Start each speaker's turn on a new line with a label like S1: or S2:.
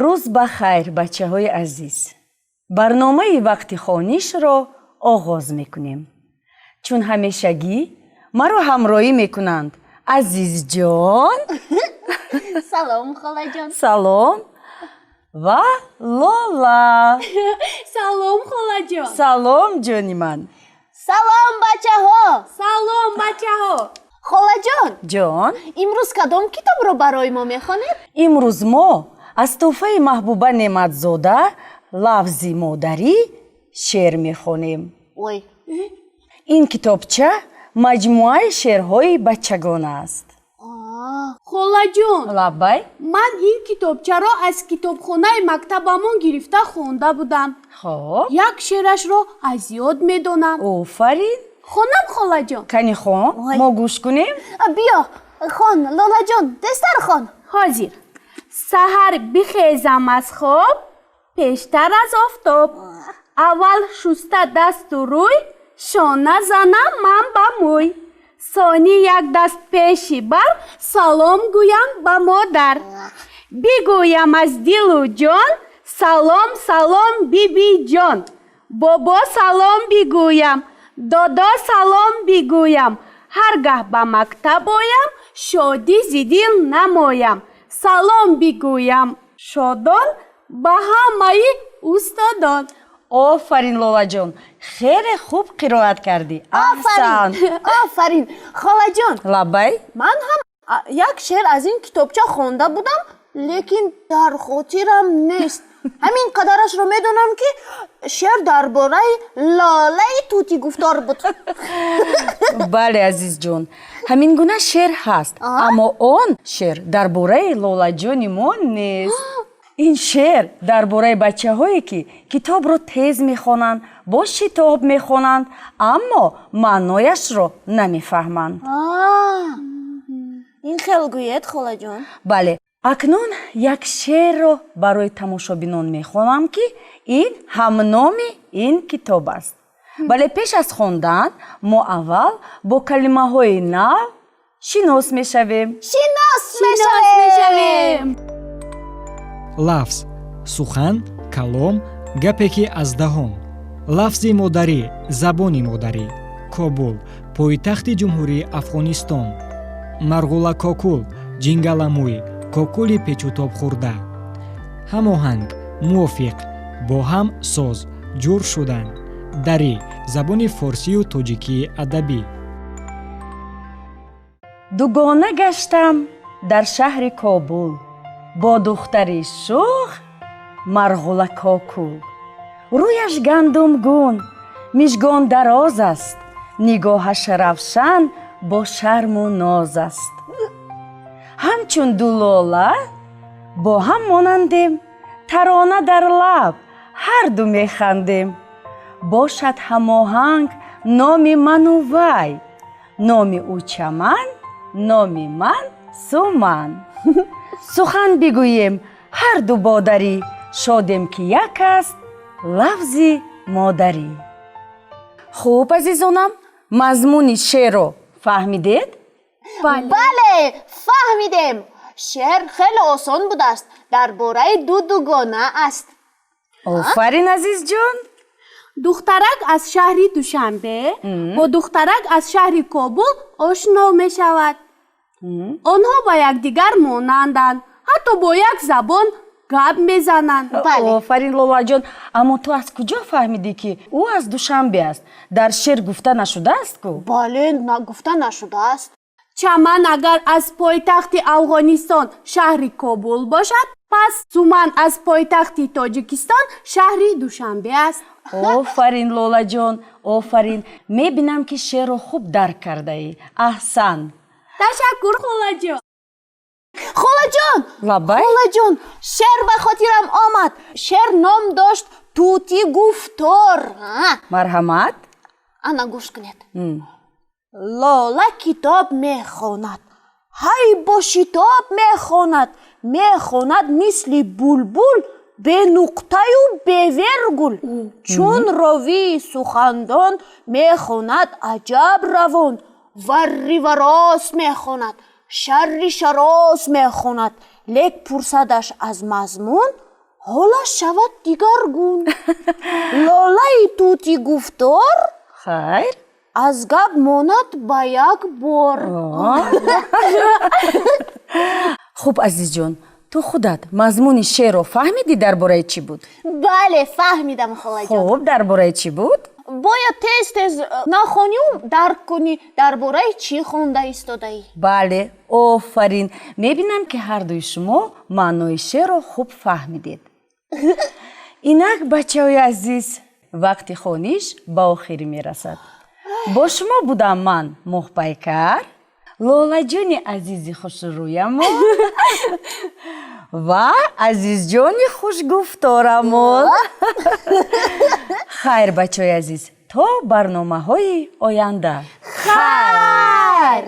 S1: Рӯз ба хайр, бачаҳои азиз! Барномаи вақти хонишро оғоз мекунем. Чун ҳамешагӣ, маро ҳамроҳӣ мекунанд Азизҷон.
S2: Салом, холаҷон.
S1: Салом. Ва Лола.
S3: Салом, холаҷон.
S1: Салом, ҷони ман.
S2: Салом, бачаҳо.
S3: Салом, бачаҳо.
S2: Холаҷон.
S1: Ҷон.
S2: Имрӯз кадом китобро барои мо мехонед?
S1: Имрӯз мо аз тӯҳфаи Маҳбуба Неъматзода «Лафзи модарӣ» шеър мехонем.
S2: Ой.
S1: Ин китобча маҷмӯаи шеърҳои бачагона аст.
S3: Холаҷон.
S1: Лаббай.
S3: Ман ин китобчаро аз китобхонаи мактабамон гирифта хонда будам.
S1: Хоб.
S3: Як шеърашро аз ёд медонам.
S1: Офарин.
S3: Хонам, холаҷон?
S1: Кани, хон, мо гӯш кунем.
S2: Биё, хон, Лолаҷон, тезтар хон.
S3: Ҳозир. Саҳар бихезам аз хоб, пештар аз офтоб, аввал шуста дасту рӯй, шона занам ман ба мӯй, сонӣ як даст пеши бар салом гӯям ба модар, бигӯям аз дилу ҷон: «Салом, салом, бибиҷон». Бобо салом бигӯям, додо салом бигӯям. Ҳар гаҳ ба мактаб оям, шодӣ зи дил намоям, салом бигӯям шодон ба ҳамаи устодон.
S1: Офарин, Лолаҷон, хеле хуб қироат кардӣ. Аҳсан.
S2: Офарин, холаҷон.
S1: Лаббай.
S2: Ман ҳам як шеър аз ин китобча хонда будам, лекин дар хотирам нест. Ҳамин қадарашро медонам, ки шеър дар бораи лолаи тутигуфтор буд.
S1: Бале, азизҷон, ҳамин гуна шеър ҳаст, аммо он шеър дар бораи Лолаҷони мо нест. Ин шеър дар бораи бачаҳое, ки китобро тез мехонанд, бо шитоб мехонанд, аммо маънояшро намефаҳманд.
S2: Ин хел гӯед, холаҷон.
S1: Бале. Акнун як шеърро барои тамошобинон мехонам, ки ин ҳамноми ин китоб аст. Вале пеш аз хондан мо аввал бо калимаҳои нав шинос мешавем.
S2: Шинос
S3: мешавем.
S4: Лафз: сухан, калом, гапе, ки аз даҳон. Лафзи модарӣ, забони модарӣ. Кобул, пойтахти Ҷумҳурии Афғонистон. Марғулакокул, ҷингаламӯй, кокули печутобхӯрда. Ҳамоҳанг, мувофиқ, бо ҳам соз, ҷур шудан. Дарӣ, забони форсию тоҷикии адабӣ.
S1: Дугона гаштам дар шаҳри Кобул бо духтари шӯх Марғула Кокул. Рӯяш гандумгун, мижгон дароз аст, нигоҳаш равшан, бо шарму ноз аст. Ҳамчун ду лола бо ҳам монандем, тарона дар лаб, ҳарду механдем. Бошад ҳамоҳанг номи ману вай: номи ӯ Чаман, номи ман Суман. Сухан бигӯем ҳарду бо дарӣ, шодем, ки як аст лафзи модарӣ. Хуб, азизонам, мазмуни шеърро фаҳмидед?
S2: Бале, фаҳмидем. Шеър хеле осон будааст, дар бораи ду дугона аст.
S1: Офарин, азизҷон.
S3: Духтарак аз шаҳри Душанбе бо духтарак аз шаҳри Кобул ошно мешавад. Онҳо ба якдигар монанданд, ҳатто бо як забон гап мезананд.
S2: Бале.
S1: Офарин, Лолаҷон, аммо ту аз куҷо фаҳмидӣ, ки ӯ аз Душанбе аст? Дар шеър гуфта нашудааст ку.
S2: Бале, гуфта нашудааст.
S3: Чаман агар аз пойтахти Афғонистон, шаҳри Кобул бошад, пас Суман аз пойтахти Тоҷикистон, шаҳри Душанбе аст.
S1: Офарин, Лолаҷон, офарин. Мебинам, ки шеърро хуб дарк кардаӣ. Аҳсан.
S3: Ташаккур, холаҷон.
S2: Холаҷон.
S1: Лаббай.
S2: Холаҷон, шеър ба хотирам омад. Шеър ном дошт «Тути гуфтор».
S1: Марҳамат.
S2: Ана, гӯш кунед. Лола китоб мехонад, ҳай, бо шитоб мехонад, мехонад мисли булбул, бенуқтаю бевергул. Чун ровии сухандон мехонад аҷаб равон, варри варост мехонад, шарри шарос мехонад, лек пурсадаш аз мазмун. Ҳолаш шавад дигаргун. Лолаи тути гуфтор
S1: Хайр.
S2: Аз гап монад ба як бор.
S1: Хуб, Азизҷон, ту худат мазмуни шеърро фаҳмидӣ, дар бораи чӣ буд?
S2: Бале, фаҳмидам, холаҷон.
S1: Хуб, дар бораи чӣ буд?
S2: Бояд тез тез нахонию дарк кунӣ, дар бораи чӣ хонда истодаӣ.
S1: Бале, офарин. Мебинам, ки ҳардуи шумо маънои шеърро хуб фаҳмидед. Инак, бачаҳои азиз, вақти хониш ба охир мерасад. Бо шумо будам ман, Моҳпайкар, Лолаҷони азизи хушрӯямон ва Азизҷони хушгуфторамон. Хайр, бачаҳои азиз, то барномаҳои оянда.
S2: Хайр.